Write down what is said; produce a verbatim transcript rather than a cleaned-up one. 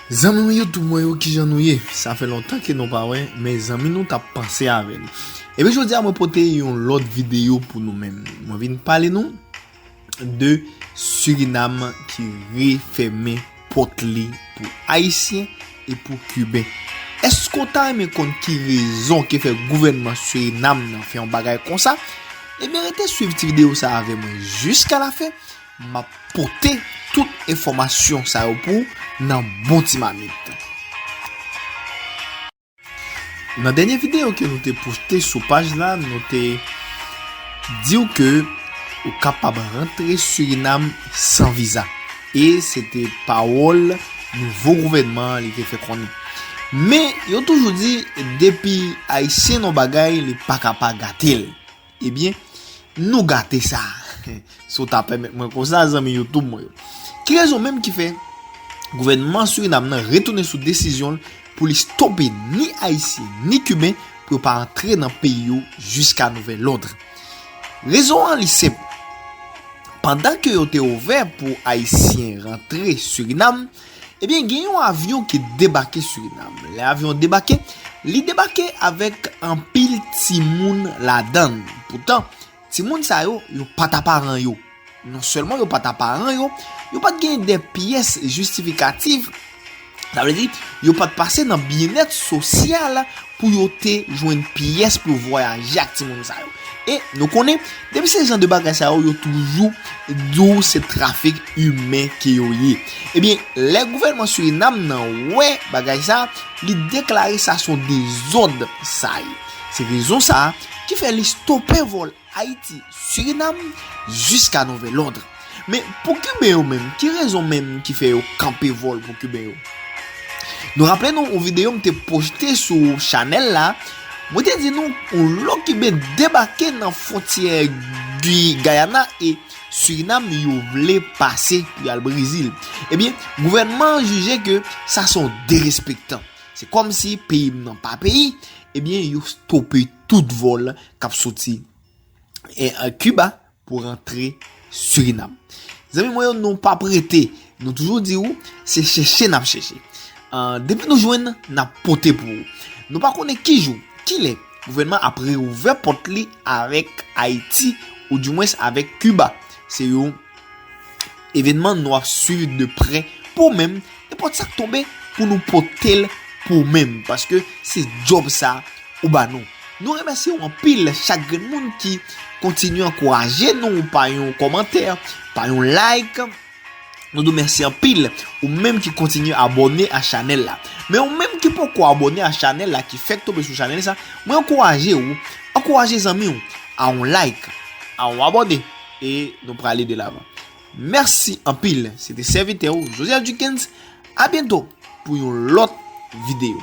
Zanmi mwen yo, tout mwen yo, kijan nou ye? Sa fè lontan ke nou pa wè, men zanmi nou t ap panse avè n. Epi jodi a mwen pote yon lòt videyo pou nou menm. Mwen vin pale nou de Surinam ki refèmen pòt li pou Ayisyen e pou Kiben. Èske w ta renmen konn ki rezon ki fè gouvènman Surinam nan fè yon bagay konsa? Ebyen, rete swiv ti videyo sa avè mwen jiska lafen. M ap pote tout enfòmasyon sa yo pou w nan bon ti mamit. Nan dènye videyo ke nou te poste sou paj la, nou te di w ke ou kapab rantre Surinam san viza. E se te pawòl nouvo gouvènman an li te fè konnen. Men, yo toujou di, depi Ayisyen nan bagay, li pa ka pa gate l. Ebyen, nou gate sa. Si w ta pèmèt mwen konsa, zanmi YouTube mwen yo. Ki rezon menm ki fè gouvènman Surinam nan retounen sou desizyon l pou li stope ni Ayisyen, ni Kiben pou yo pa antre nan peyi yo jiska nouvèl òd? Rezon an li senp. Pandan ke yo te ouvè pou Ayisyen rantre Surinam, ebyen, gen yon avyon ki debake Surinam. Lè avyon debake, li debake avèk anpil timoun ladan l. Poutan, timoun sa yo, yo pa t a paran yo. Non sèlman yo pa t a paran yo, yo pa t gen de pyès jistifikatif. Sa vle di, yo pa t pase nan byennèt sosyal pou yo te jwenn pyès pou yo vwayaje ak timoun sa yo. E nou konnen, depi se jan de bagay sa yo, yo toujou di w se trafik imen ke yo ye. Ebyen, lè gouvènman Surinam nan wè bagay sa, li deklare sa se yon dezòd sa ye. Se rezon sa ki fè li stope vòl Ayiti, Surinam, jiska nouvèl òd. Men pou Kiben yo menm, ki rezon menm ki fè yo kanpe vòl pou Kiben yo? Nou raple nou yon videyo m te poste sou chanèl la, mwen te di nou yon lòt Kiben debake nan fwontyè Gwi-, Guyana e Surinam yo vle pase pou y al Brezil. Ebyen, gouvènman an jije ke sa se yon derespektan. Se kòmsi peyi m nan pa peyi, ebyen, yo stope tout vòl k ap soti e, e, Kiba pou rantre Surinam. Zanmi mwen yo, nou p ap rete. Nou toujou di w, se chèche n ap chèche. An, depi nou jwenn, n ap pote pou ou. Nou pa konnen ki jou, ki lè, gouvènman ap reouvè pòt li avèk Ayiti, oudimwens avèk Kiba. Se yon evènman nou ap swiv de prè pou ou menm, nenpòt sa k tonbe pou nou pote l pou ou menm, paske se djòb sa ou ba nou. Nou remèsye w anpil, chak grenn moun ki kontinye ankouraje nou pa yon kòmantè, pa yon like. Nou di w mèsi anpil, ou menm ki kontinye abòne a chanèl la. Men ou menm ki poko abòne a chanèl la, ki fèk tonbe sou chanèl sa, mwen ankouraje w, ankouraje zanmi w, a yon like, a yon abòne, e nou prale de lavan. Mèsi anpil, se te sèvitè w, Joseph Duckens. A byento pou yon lòt videyo.